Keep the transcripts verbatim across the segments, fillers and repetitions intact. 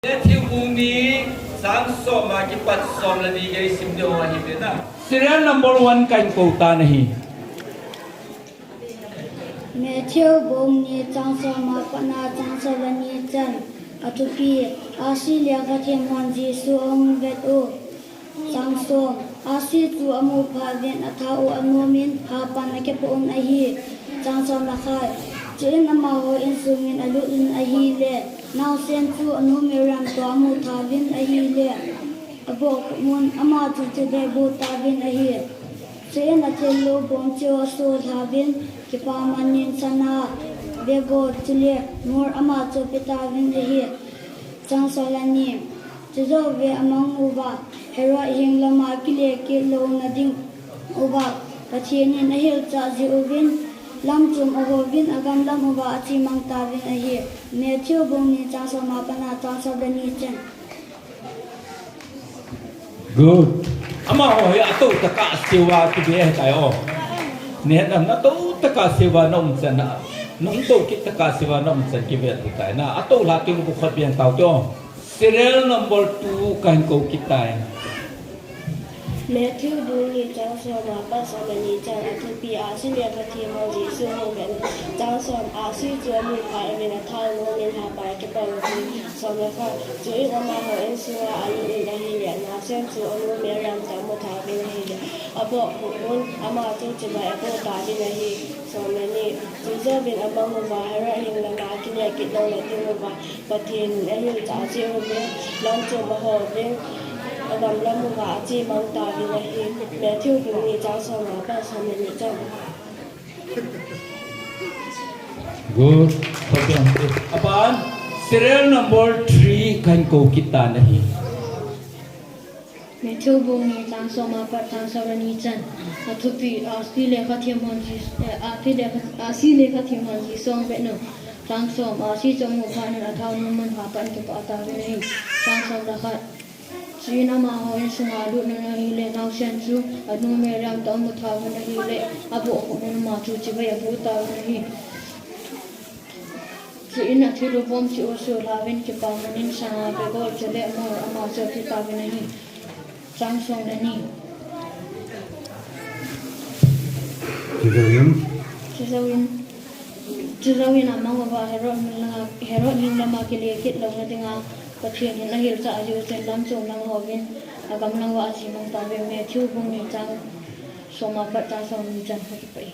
Matthew bung ni chang som a kipat som le ni gei sim ding ahi ve na. Serial number one kahin kou tan ahi. Matthew bung ni chang som a pat na chang som le ni chan. Athupi, ahsi lekha them hon Jesu ahung vet u. Chang som, ahsi chu amu phat uvin athao u anom in hapan akipah un ahi. Chang som le khat, chuin amaho insung in alut un ahile, naosen chu anu Mariam toh amu tha uvin ahile, abohkhup un ama chu chibai abu tauvin ahi. Chuin athil lubom chu aso lha uvin, kipa man in sana, bego chule mur ama chu ape tauvin ahi. Chang som le ni, chujouvin amang uva Herod hing lama akile kit louna ding uva Pathen in ahilchah jeh uvin, lamchom aho uvin, agam lam uva achemang tauvin ahi. Matthew bung ni chang som a pat na chang som le ni chan. Good. Amaho hi atou tah a asei uva kibe ahitai o. Neh na, natou tah a asei uva na um chan na. Nung tou kit tah a asei uva na um chan kibe ahitai na. Atou lha teng u khut beng tau te o. Serial number two kahin kou kit tai. Matthew bung ni chang som a pat som le ni chan. Athupi, ahsi lekha them hon Jesu ahung vet u. Chang som, ahsi chu amu phat uvin athao u anom in hapan akipah un ahi. Som le khat, chuin amaho insunga alut un ahile, naosen chu anu Mariam toh amu tha uvin ahile, abohkhup un ama chu chibai abu tauvin ahi. Som le ni, chujouvin amang uva Herod hing lama akile kit louna ding uva Pathen in ahilchah jeh uvin, lamchom aho uvin, agam lam uva achemang tauvin ahi. Matthew bung ni chang som a pat som le ni chan. Good. Aban, serial number three kahin kou kit tan ahi. Matthew bung ni chang som a pat chang som le ni chan. Athupi, ahsi lekha them hon Jesu, eh, ahsi lekha, ahsi lekha them hon Jesu ahung vet u. Chang som, ahsi chu amu phat uvin athao u anom in hapan akipah tauvin ahi. Chang som le khat, chuin amaho insunga alut un ahile, naosen chu anu Mariam toh amu tha uvin ahile, abohkhup un ama chu chibai abu tauvin ahi. Chuin athil lubom chu aso lha uvin, kipa man in sana, bego chule mur ama chu ape tauvin ahi. Chang som le ni. Chujouvin. Chujouvin. Chujouvin amang uva Herod hing lama, Herod hing lama kile kit louna dinga Pathen in ahilchah jeh uvin lamchom lam aho uvin, agam lam uva achemang tauvin ahi. Matthew bung ni chang som a pat chang som le ni chan. Kakipah e.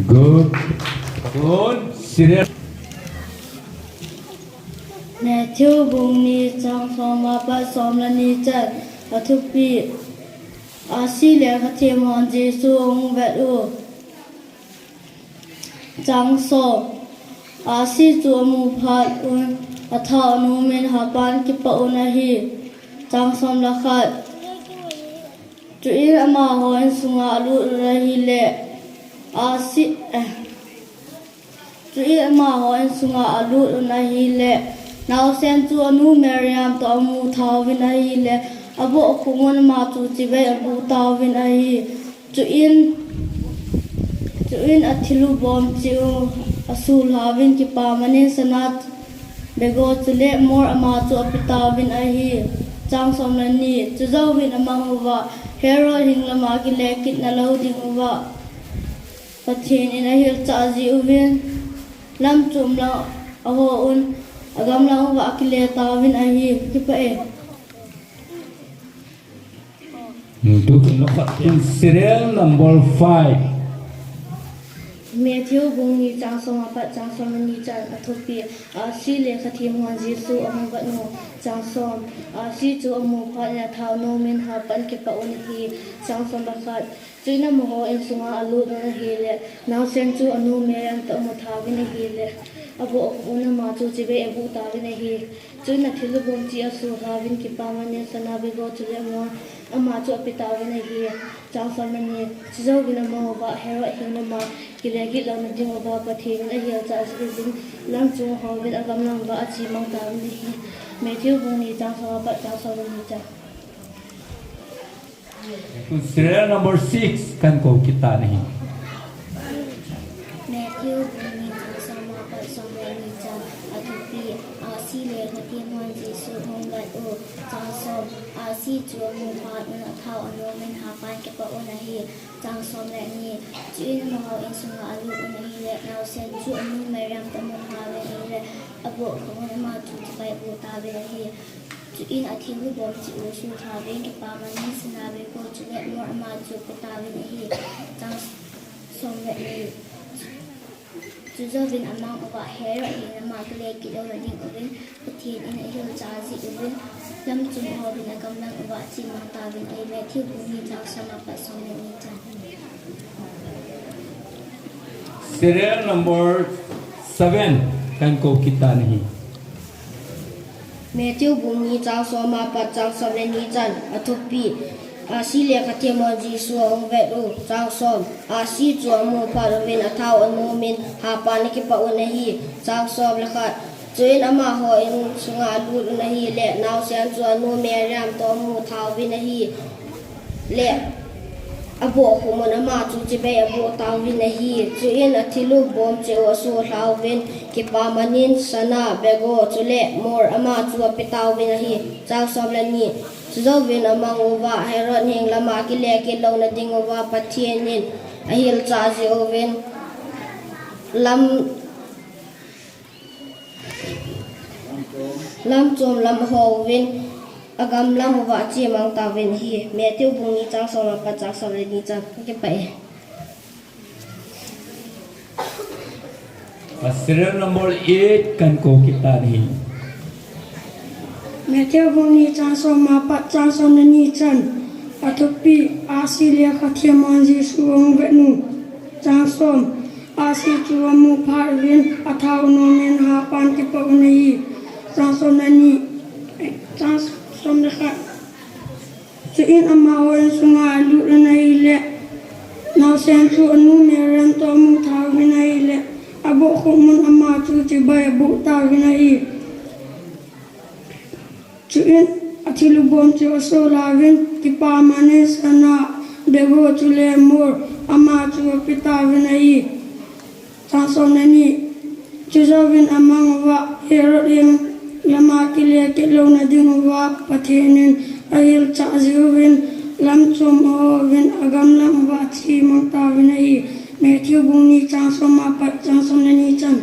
Good. Good. Serial. Matthew bung ni chang som a pat som le ni chan. Athupi, ahsi lekha them hon Jesu ahung vet u. Chang som, ahsi chu amu phat un athao u anom in hapan akipah un ahi. Chang som le khat, chuin amaho insunga alut un ahile, ahsi, eh, chuin amaho insunga alut un ahile, naosen chu anu Mariam toh amu tha uvin ahile, abohkhup un ama chu chibai abu tauvin ahi. Chuin, chuin athil lubom chu aso lha uvin, kipa man in sana, bego chule mur ama chu ape tauvin ahi. Chang som le ni, chujouvin amang uva Herod hing lama kile kit na lou ding uva Pathen in ahilchah jeh uvin, lamchom lam aho un, agam lam uva akile tauvin ahi. Kakipah e. Serial number five. Matthew bung ni chang som a pat chang som le ni chan. Athupi, ahsi lekha them hon Jesu ahung vet u. Chang som, ahsi chu amu phat uvin athao u anom in hapan akipah un ahi. Chang som le khat, chuin amaho insunga alut un ahile, naosen chu anu Mariam toh amu tha uvin ahile, abohkhup un ama chu chibai abu tauvin ahi. Chuin athil lubom chu aso lha uvin, kipa man in sana, bego chule mur ama chu ape tauvin ahi. Chang som le ni, chujouvin amang uva Herod hing lama kile kit louna ding uva Pathen in ahilchah jeh uvin, lamchom aho uvin, agam lam uva achemang tauvin ahi. Matthew bung ni chang som a pat chang som le ni chan. Serial number six kahin kou kit tan ahi. Matthew bung ni chang som a pat som le ni chan. Athupi, ahsi lekha Pathen hon Jesu hung vet u. Chang som. Ahsi chu amu phat un athao anom in hapan kipah un ahi. Chang som le ni. Chuin amaho insunga alut un ahile, naosen chu anu Mariam toh amu phat un ahile, abohkhop un ama chu chibai aboh tauvin ahi. Chuin athil abom cheh u aso thauvin, kipaman in sana, bego chule mur ama chu ape tauvin ahi. Chang som le ni. Chujouvin amang uva Herod heng lama kile kit louna ding uvin Pathen in ahilchah jeh uvin, lamchom houvin agamlam uva achemang tauvin ahi. Matthew bung ni chang som apat som le ni chan. Serial number seven kahin kou kit tan ahi. Matthew bung ni chang som apat chang som le ni chan. Athupi, ahsi le khathem hon Jesu ahung vet u. Chang som. Ahsi chu amu phat uvin athao anom in hapan akipah un ahi. Chang som le khat. Chuin amaho insunga alut un ahile, naosen chu anu Mariam toh amu thauvin ahi. Le abohkhop un ama chu chibai aboh tauvin ahi. Chuin athil abom cheh u aso thauvin, kipaman in sana, bego chule mur ama chu ape tauvin ahi. Chang som le ni. Chujouvin amang uva Herod heng lama kile kit louna ding uva Pathen in ahilchah jeh uvin, lam lamchom lam houvin agamlam uva achemang tauvin ahi. Matthew bung ni chang som apat chang som le ni chan. Kipah e. A serial number eight kahin kou kit tan ahi. Matthew bung ni chang som apat chang som le ni chan. Athupi, ahsi le khathem hon Jesu ahung vet u. Chang som. Ahsi chu amu phat uvin athao anom in hapan kipah un ahi. Chang som le ni, chang som le khat. Chuin amaho insunga alut un ahile, naosen chu anu Mariam toh amu thauvin ahile, abohkhop un ama chu chibai aboh tauvin ahi. Chuin athil abom cheh u aso lauvin, kipaman in sana, bego chule mur ama chu ape tauvin ahi. Chang som le ni. Chujouvin amang uva Herod heng lama kile kit louna ding uva Pathen in ahilchah jeh uvin, lamchom houvin agamlam uva achemang tauvin ahi. Matthew bung ni chang som apat chang som le ni chan.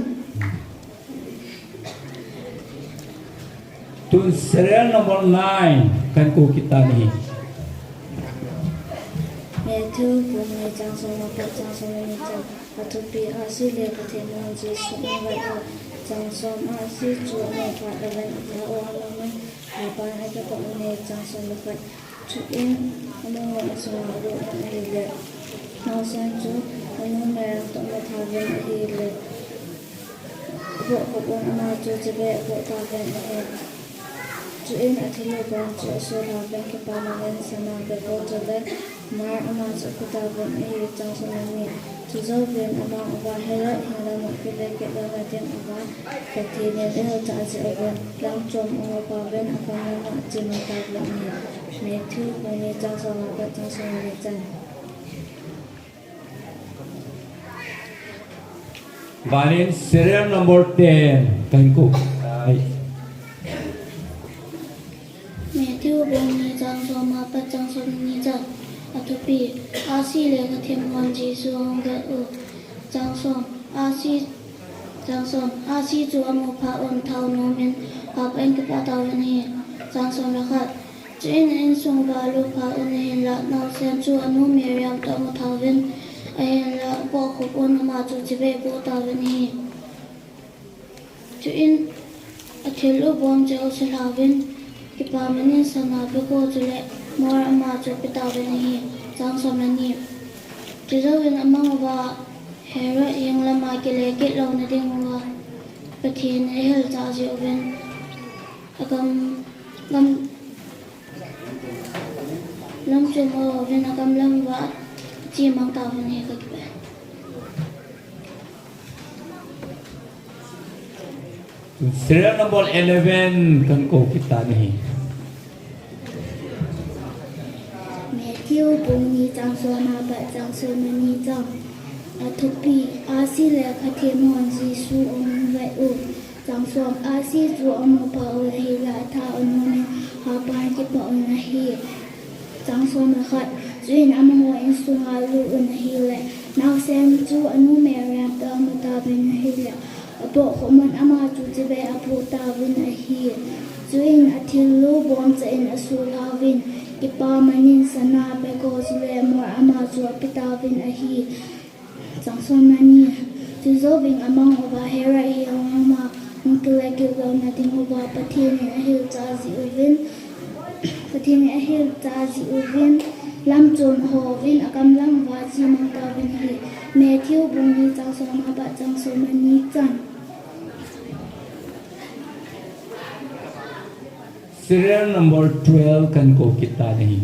Tun serial number nine kahin kou kit tan ahi. Matthew bung ni chang som apat chang som le ni chan. Athupi, ahsi le khathem hon Jesu ahung vet u. Chang som. Ahsi chu amu phat uvin athao anom in hapan akipah un ahi. Chang som le khat. Chuin amaho insunga alut un ahile, naosen chu anu Mariam toh amu thauvin ahile, abohkhop un ama chu chibai aboh tauvin ahi. Chuin athil abom cheh u aso lauvin, kipaman in sana, bego chule mur ama chu ape tauvin ahi. Chang som le ni. Chujouvin amang uva Herod heng lama kile kit louna ding uva Pathen in ahilchah jeh uvin, lamchom amu phat uvin agamlam uva achemang tauvin ahi. Matthew bung ni chang som apat chang som le ni chan. Banin serial number ten kahin kou. Matthew bung ni chang som apat chang som le ni chan. Athupi, ahsi le khathem hon Jesu ahung vet u. Chang som. Ahsi, chang som. Ahsi chu amu phat un athao anom in hapan kipah tauvin ahi. Chang som le khat. Chuin insung uva alut phat un ahinla, naosen chu anu Mariam toh amu thauvin ahinla, abohkhop un ama chu chibai aboh tauvin ahi. Chuin athil abom cheh u aso lauvin, kipaman in sana, bego chule mur ama chu ape tauvin ahi. Chang som le ni. Chujouvin amang uva Herod heng lama kile kit louna ding uva Pathen in ahilchah jeh uvin, agam, gam, lamchom houvin agamlam uva achemang tauvin ahi. Kakipah e. Serial number eleven kahin kou kit tan ahi. Matthew bung ni chang som apat chang som le ni chan. Athupi, ahsi le khathem hon Jesu ahung vet u. Chang som. Ahsi chu amu pha un ahile, athao anom in hapan akipah un ahi. Chang som le khat. Chuin amaho insunga alut un ahile, naosen chu anu Mariam toh amu tauvin ahile, abohkhup un ama chu chibai aboh tauvin ahi. Chuin athillu bomcha in asulhauvin, kipaman in sana, bego chule mor ama chu apetauvin ahi. Chang som le ni. Chujouvin amang uva Herod heng lama hung kile kit louna ding uva Pathen in ahilchah jeh uvin, Pathen in ahilchah jeh uvin, lamchom ahouvin, agamlam uva achemang tauvin ahi. Matthew bung ni, chang som le khat apat chang som le ni chan. Serial number twelve kahin kou kit tan ahi.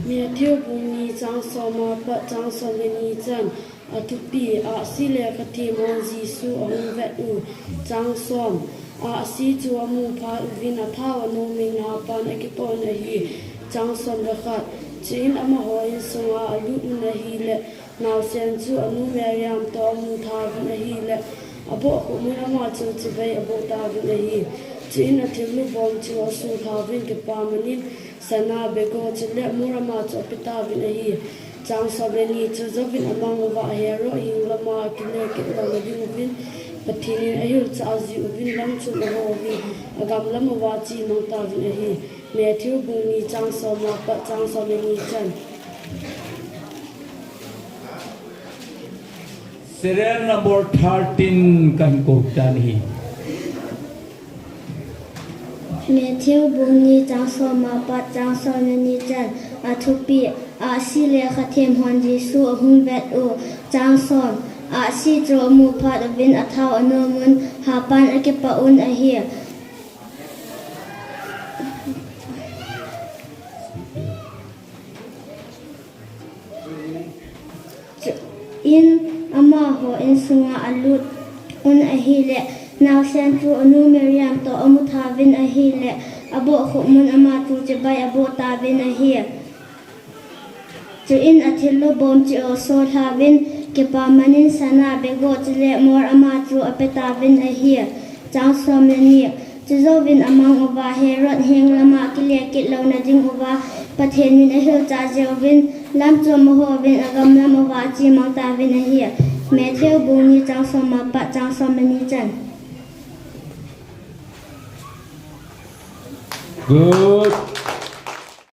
Matthew bung ni, chang som le khat apat chang som le ni chan. Athupi. Ahsi le khathem hon Jesu ahung vet u. Chang som. Ahsi chu amu phat uvin, athao anom in hapan akipah un ahi. Chang som le khat. Chuin amaho insunga alut un ahile, naosen chu anu Mariam toh amu tauvin ahile, abohkhup un ama chu chibai aboh tauvin ahi. Chuin athillu bomcha chu asulhauvin, kipaman in sana, bego chule mor ama chu apetauvin ahi. Chang som le ni. Chujouvin amang uva Herod heng lama akile kit louna ding uvin Pathen in ahilchah jeh uvin, lamchom ahouvin, agamlam uva achemang tauvin ahi. Matthew bung ni, chang som le khat apat chang som le ni chan. Serial number thirteen kahin kou tan ahi. Matthew bung ni, chang som le khat apat chang som le ni chan. Athupi. Ahsi le khathem hon Jesu ahung vet u. Chang som. Ahsi chu amu phat uvin, athao anom un hapan akipah un ahi. Chuin amaho insunga alut un ahile, naosen chu anu Mariam toh amu tauvin ahile, abohkhup un ama chu chibai aboh tauvin ahi. Chuin athillu bomcha chu asulhauvin, kipaman in sana, bego chule mor ama chu apetauvin ahi. Chang som le ni. Chujouvin amang uva Herod heng lama kile kit louna ding uva Pathen in ahilchah jeh uvin, lamchom ahouvin, agamlam uva achemang tauvin ahi. Matthew bung ni, chang som le khat apat chang som le ni chan. Good.